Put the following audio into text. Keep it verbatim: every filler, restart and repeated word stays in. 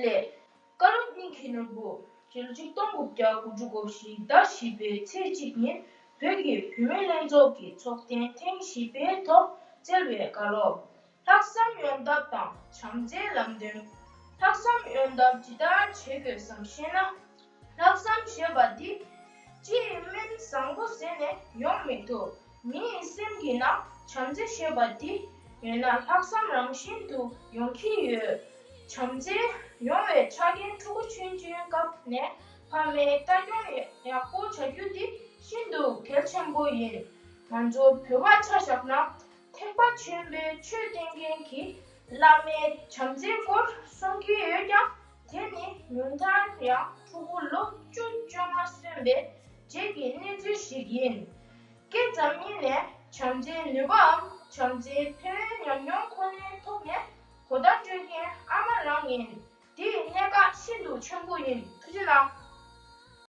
ལས། བཀའ་སློབ་སྙིང་གི་ནོར་བུ། སྤྱི་ལོ་ཆིག་སྟོང་དགུ་བརྒྱ་དགུ་བཅུ་གོ་བཞི་ཟླ་བཞི་པའི་ཚེས་གཅིག་ཉིན་བོད་ཀྱི་བུད་མེད་ལྷན་ཚོགས་ཀྱི་ཚོགས་ཐེངས་ཐེངས་བཞི་པའི་ཐོག་སྩལ་བའི་བཀའ་སློབ། ལྷག་བསམ་ཡོང་ཐབས་དང་བྱམས་བརྩེའི་ལམ་སྟོན། ལྷག་བསམ་ཡོང་ཐབས་ཇི་ལྟར་བྱེད་དགོས་སམ་ཞེ་ན། ལྷག་བསམ་ཞེས་པ་འདི་ཅིའི་སྨན་བཟང་པོ་ཟས་ནས་ཡོང་མི་ཐུབ། མིའི་སེམས་ཀྱི་ནང་བྱམས་བརྩེ་ཞེས་པ་འདི་ཡོད་ན་ལྷག་བསམ་རང་བཞིན་དུ་ཡོང་གི་ཡོད། བྱམས་བརྩེ་ཡོང་བའི་ཆ་རྐྱེན་ཕྲུ་གུ་ཆུང་ཆུང་སྐབས་ནས་ཕ་མའི་ལྟ་སྐྱོང་ཡག་པོ་བྱ་རྒྱུ་འདི་ཤིན་ཏུ་གལ་ཆེན་པོ་ཡིན། ང་ཚོ་བོད་པ་ཆ་བཞག་ན་ཐེག་པ་ཆེན་པོའི་ཆོས་བསྟན་མཁན་གྱི་བླ་མའི་བྱམས་བརྩེའི་སྐོར་གསུང་གི་ཡོད་ཀྱང་། དེ་ནི་ཉུང་མཐར་ཡང་ཕྲུ་གུ་ལོ་བཅུ་བཅོ་ལྔ་སོན་པའི་རྗེས་ཀྱི་གནས་ཚུལ་ཞིག་ཡིན། སྐྱེས་ཙམ་ཉིད་ནས་བྱམས་བརྩེའི་ནུས་པའམ་བྱམས་བརྩེའི་ཕན་ཡོན་ཉམས་མྱོང་ཁོ་ནའི་ཐོག་ནས་གོ་བརྡ་སྤྲོད་མཁན་ཨ་མ་རང་ཡིན། དེའི་གནད་འགག་ཤིན་ཏུ་ཆེན་པོ་ཡིན། ཐུགས་རྗེ་གནང་།